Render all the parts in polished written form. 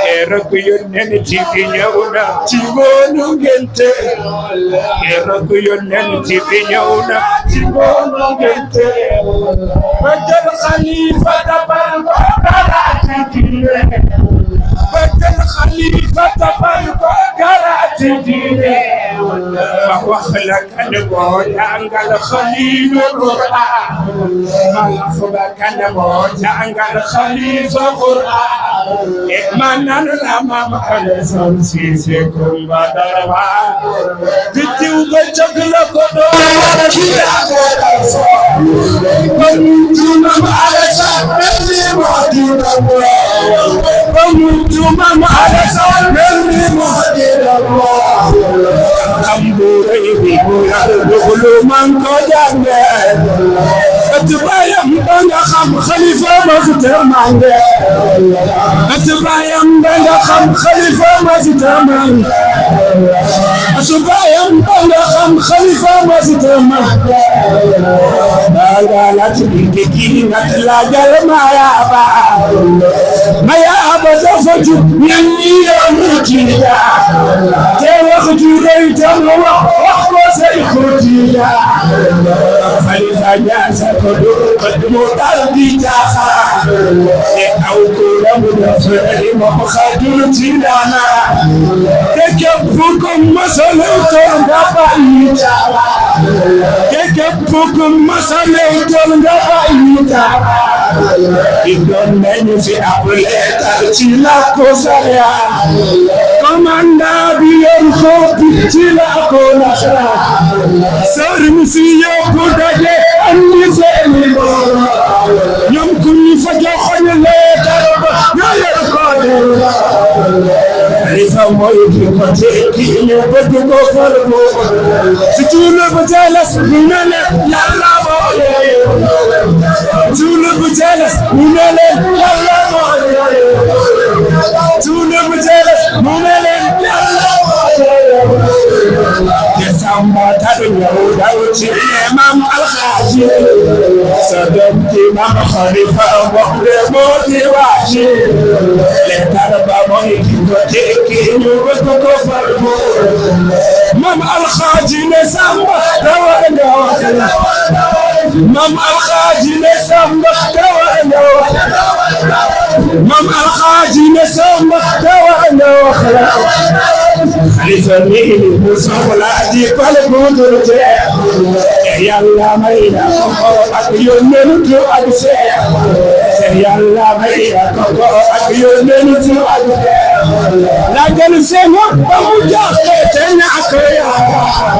keroog yónneen ci bi ñëw na ci ngoonu ngénte keroog yónneen ci bi ñëw na ci ngoonu ngénte ba jël xalifa tabal ko garaati diine ba jël xalifa tabal ko garaati diine ma wax la kan moo jàngal xalifa Qur'an ma wax la kan moo jàngal xalifa Qur'an manan la mam Alassane Cissé Coumba Darba bitiw ba jóg la ko doon ci dago mam Alassane ni moo di dago mam Alassane ni moo di dago amburay bi lu man ko jànge atbayam ba nga xam xalifa ba fi termange atbayam ba nga xam xalifa ba fi termange atbayam ba nga xam xalifa ba fi termange daga la tibike kini natla gal maya ba dafa ju ñi ya mutida te wax ju rëy tam wax ko say khutida khalifa jaasa ko do mo dal di jaxa e aw ko ramu da fere mo khadul tindana te ke fuko masale to ngaba ita ke fuko masale to ngaba ita idon menu fi apeleta ci la cosa ya komanda bi yor ko ci la ko nasra sëriñ si yëpp daje andi seeni borom ñoom ku ñu fa joxoñ leetar ba ñoo yor ko delloo xalifa mooy ki ko tekki ñu bëgg ko farbo si tuula ba jalas ñu ne leen yàlla moo yee tuula ba jalas ñu ne leen yàlla moo yee tuula ba jalas ñu ne leen yàlla moo yee samba tadu ñëw daw ci Imam Alxaaji sa doom ci Mam Xalifa wax de moo di waaji leetar ba mooy ki ko tekki ñu bëgg ko farbo Mam Alxaaji ne samba dawa nga wax la Mam Alxaaji ne samba dawa nga wax Mam Alxaaji ne samba dawa nga wax la Xalifa mi mu soxla di pal budul jeex Yàlla may na ko ak yónnentu ak seex Yàlla may na ko ak yónnentu ak seex la jël Senghor ba mu jaaxle te ñàkk yaakaar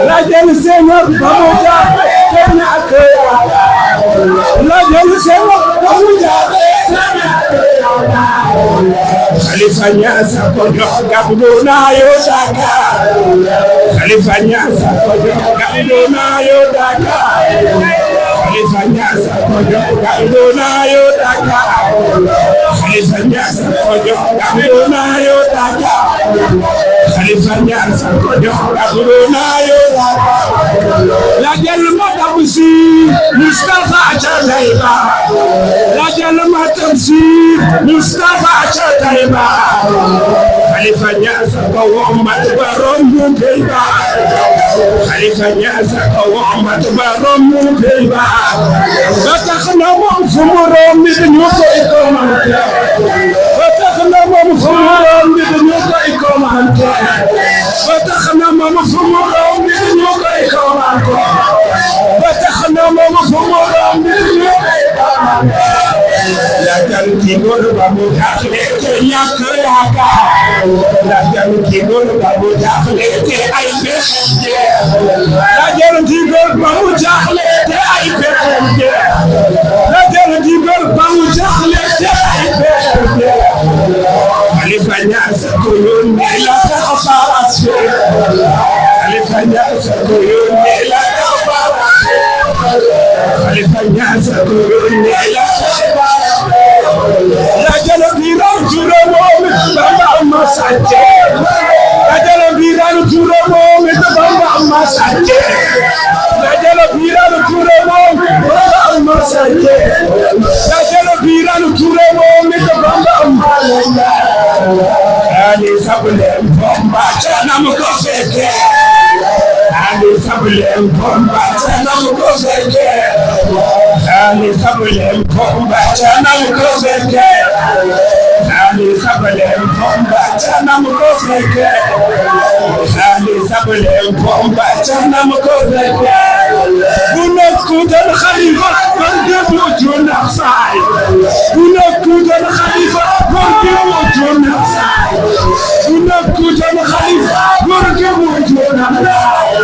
la jël Senghor ba mu jaaxle te ñàkk yaakaar la jël Senghor ba mu jaaxle te ñàkk yaakaar Khalifa Niass ko jox gabdo na yo Dakar Khalifa Niass ko jox gabdo na yo Dakar Khalifa Niass ko jox gabdo na yo Dakar Khalifa Niass ko jox gabdo na yo Dakar Khalifa Niass ko jox gabdo na yo Dakar la jël ma tamsi Mustafa Chadaiba la jël ma tamsi Mustafa Chadaiba Khalifa Niass ko womat barom bu kayba Khalifa Niass ko womat barom bu kayba ba tax na moom fu mu romb ñu koy commenté ba tax na moom fu mu romb ñu koy commenté ba tax na moom fu mu romb ñu koy commenté ba tax na moom fu mu romb ñu koy commenté la jal ki góor ba mu jaaxle te ñàkk yaakaar la jal ki góor ba mu jaaxle te ay pexem jeex la jal ki góor ba mu jaaxle te ay pexem jeex la jal ki góor ba mu jaaxle te ay pexem jeex Khalifa Niass ko yónnee la préparation Khalifa Niass ko yónnee la préparation Khalifa Niass ko yónnee la la jalo biran juro moom Bamba amma sàcce la jalo biran juro moom Bamba amma sàcce la jalo biran juro moom Bamba amma sàcce la jalo biran juro moom Bamba amma Ali sabulem bomba chanam ko feke Ali sabulem bomba chanam ko feke Ali sabulem bomba chanam ko feke Ali sabulem bomba chanam ko feke Ali sabulem bomba chanam ko feke Bunakudan khalifa bandebu jona sai Bunakudan khalifa bandebu jona sai Bunakudan khalifa bandebu jona sai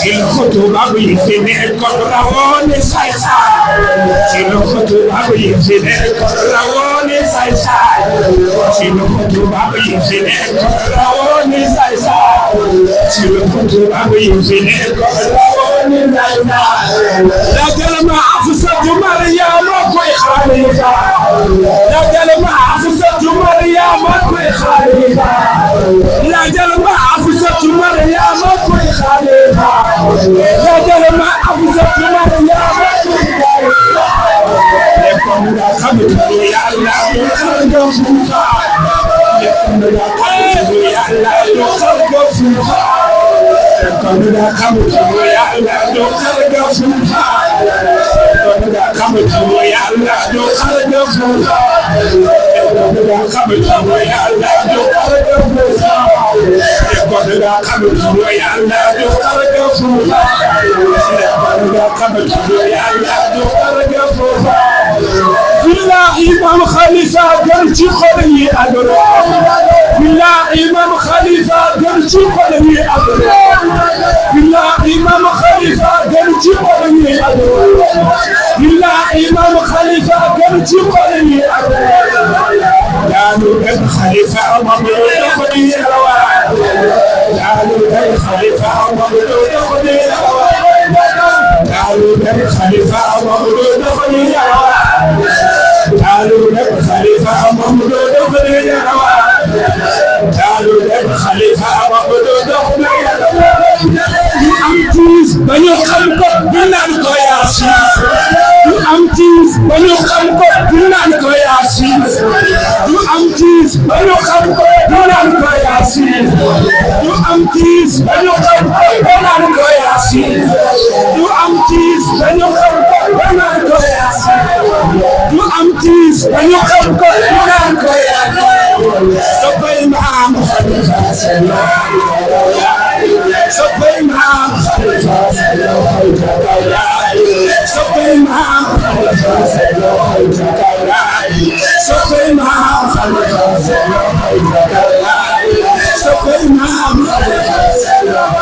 Il khutuba bi fini kodrawone sai sai Il khutuba bi fini kodrawone sai sai Il khutuba bi fini kodrawone sai sai Il khutuba bi fini kodrawone sai sai La kalma afsatu Maryam ko khalifa La kalma afsatu Maryam ko khalifa La kalma afsatu Maryam ko khalifa La kalma afsatu Maryam ko khalifa Lekon da kabtu ya Allah ko fufa Lekon da kabtu ya Allah ko fufa Konuda kamu tuwo ya Allah do karga fufa Konuda kamu tuwo ya Allah do karga fufa Konuda kamu tuwo ya Allah do karga fufa Konuda kamu tuwo ya Allah do karga fufa Konuda kamu tuwo ya Allah do karga fufa Billah Imam Khalifa garci kholi adoro Billah Imam Khalifa garci kholi adoro Billah Imam Khalifa garci kholi adoro Billah Imam Khalifa garci kholi adoro Dalu ben Khalifa mamluk kholi rawa Dalu ben Khalifa mamluk kholi rawa Dalu ben Khalifa mamluk kholi rawa Dalu ben Khalifa mamluk kholi rawa Dalu ben Khalifa mamluk kholi rawa You am teas when you come up, you not go yasis. You am teas when you come up, you not go yasis. You am teas when you come up, you not go yasis. You am teas when you come up, you not go yasis. You am teas when you come up, you not go yasis. You am teas when you come up, you not go yasis. So pay Imam Khalifa So pay Imam Khalifa So pay Imam Khalifa So pay Imam Khalifa So pay Imam Khalifa